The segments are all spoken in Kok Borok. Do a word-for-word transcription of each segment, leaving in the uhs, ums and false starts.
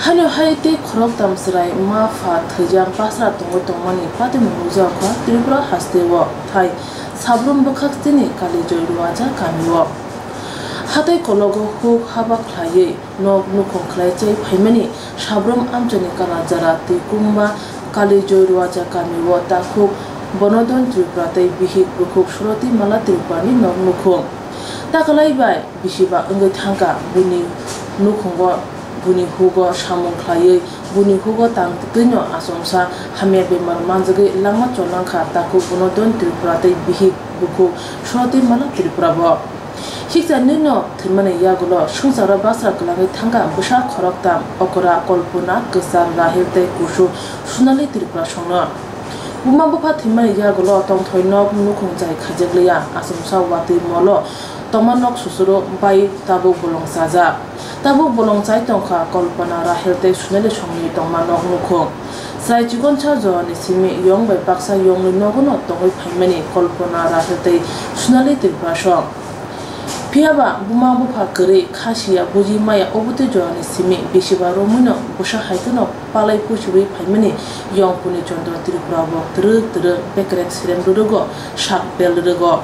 Haino hai tei khoroktham chwrai ma pha thwijak basra tongwi tongmani patwino nukjago kha Tripura hasteo thai Sabrum bwkhak chini Kalijoy Ruaja kamio. Hatai kologo huk haba khlaiwi nok nukhung khlai chai phaimani Sabrum amchaini Kalajara twi Kumba Kalijoy Ruaja kamio takhuk Bonodon Tripura tei bihik bukhuk Suroti Mala Tripurani nok nukhung. Takalai bai bisiba wngwi thangkha, buini nukhungo, buini hugo samung khlaiwi, buini hugo tang twino achomsa hamya bemar manjagwi langma cholangkha takhuk Bonodon Tripura tei bihik bukhuk Suroti Mala Tripura bo. Hiksa nwino thwimani yagulo swngcharo basra kwlangwi thangkha bwsa khoroktham, Okra, Kolpona, Kwchar, Rahel tei Kusu Sunali Tripura songno. Buma bupha thwimani yagulo tongthoi nok nukhung chai khaijakliya, achomsa watwi molo tongma nok susuro bai tabuk bolong chajak. Tabuk bolong chai tongkha Kolpona, Rahel tei Sunali songni tongma nok nukhung. Chwrai chikonsa jorani simi yong bai baksa yongni nogono tongwi phaimani Kolpona, Rahel tei Sunali Tripura song. Phiyaba buma bupha kwrwi kha siya buji maya obotwi jorani simi bisiba romwino bwsa hai kheno palai pusiwi phaimani yong Puni Chandra Tripura bo twrwk twrwk bekrek sirem rwrwgo, sak bel rwrwgo.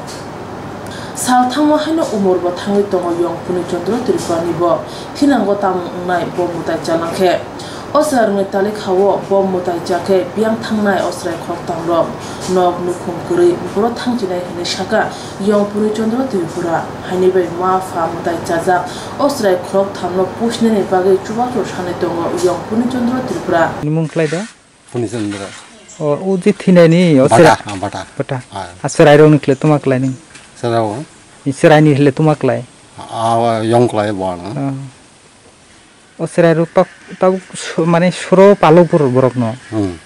Sal thangma haino umor bo thangwi tongo yong Puni Chandra Tripura ni bo thinango tamo wngnai bo mwtai chalangkhe. O chwrairokni talikhao bo mwtai chakhe biyang thangnai o chwrai khoroktamrok nok nukhung kwrwi buro thangchinai hwnwi sakha yong Puni Chandra Tripura. Haini bai ma pha mwtai chajak o chwrai khoroktamno pusinani bagwi chubachu sanwi tongo yong Puni Chandra Tripura. Nimung khlai da? Puni Chandra. O, o je thinaini o Bata, chwrai. Ah, bata. Bata. Ah. A chwrairokni khlai tuma khlai ning? Chwrairok? Ni chwraini khlai tuma khlai? Ah, yong khlai bo ano. Ah. O chwrairok tok, tabuk su-, mane suro palok borok, borokno. Hmm.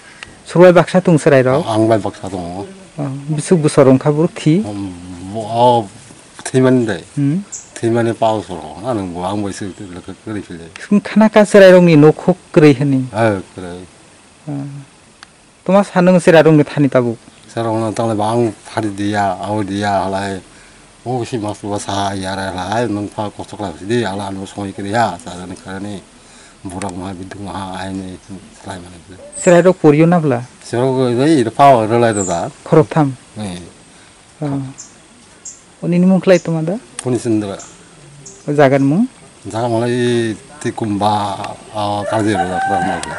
Suro bai baksa tong chwrairok? Ang bai baksa tongo. Oh, bisuk bwsor wngkha borok thi? Um, bo-, o, thwimani de. Hmm. Thwimani pao soro, ang bo, ang bai se kwrwi philai. Wngkhana ka chwrairokni nokhok kwrwi hwnwi? Eh, kwrwi. Oh. Toma sa nwng chwrairokni thani tabuk? Chwrairokno tanglai ba ang phari diya, abo diya halai. O si mas bo sa ya ra halai, nwng pha kosto khlai si di, ala ano songwi kwrwi ha, sa jani kharani. Borok ma bidung ma ha, aini salai mani. Chwrairok poriyo na bwla? Chwrairok bai iro pha rwlai rwda. Khoroktham? Eh. Oh. O nini mung khlai tongma da? Puni Chandra. O jaga ni mung? Jaga malai twi Kumba, ah, Karjai Road, Karjai Road.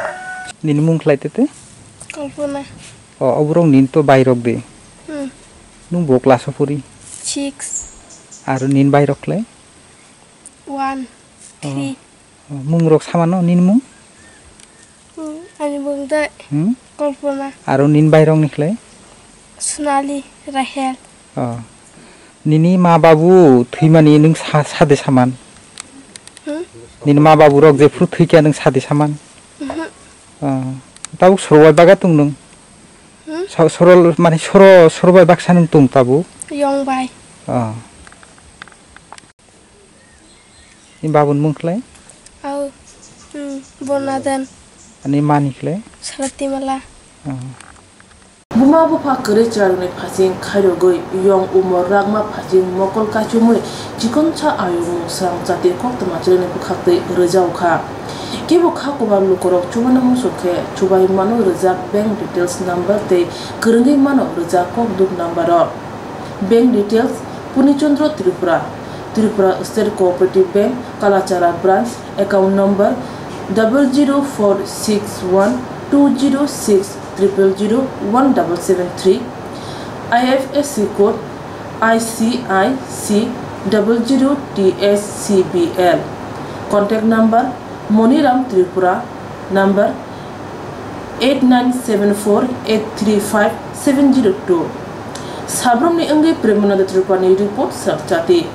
Nini mung khlai tete? Kalpana. O, oborok nini to bairok de? Hmm. Nung bo class o pori? Six. Aro nini bairok khlai? One, oh, three. Oh, mung rok samano nini mung? Hmm, ani mung de. Hmm? Kalpana. Aro nini bairok ni khlai? Sonali, Rahel. Oh. Nini ma babu thwimani nwng sa-, sade saman? Hmm? Nini ma babu rok jephru thwikha nwng sade saman? Mhm. Oh. Tabuk soro bai baga tung nwng? Hmm? So-, soro, mane soro, soro bai baksa nwng tung tabuk? Yong bai. Oh. Ni babun mung khlai? Au, hmm, Bonadan. Ani mani khlai? Saratimala. Oh. Buma bupha kwrwi chwrairokni phasing khairogwi yong umor rakma phasing mokol kaichomwi chikonsa ayung mung srang chati koktwma chwraini bwkhaktwi rwjaokha. Kebo kha kwbang lukurok chubaino muchungkhe chubai mano rwjak bank details number tei kwrwngwi mano rwjak kokduk number o. Bank details: Puni Chandra Tripura, Tripura State Cooperative Bank, Kalachara Branch, account number double zero four six one two zero six triple zero one double seven three, I F S C code I C I C double zero T S C B L, contact number Moniram Tripura, number eight nine seven four eight three five seven zero two. Sabrumni wngwi Premananda Tripurani report srang chati.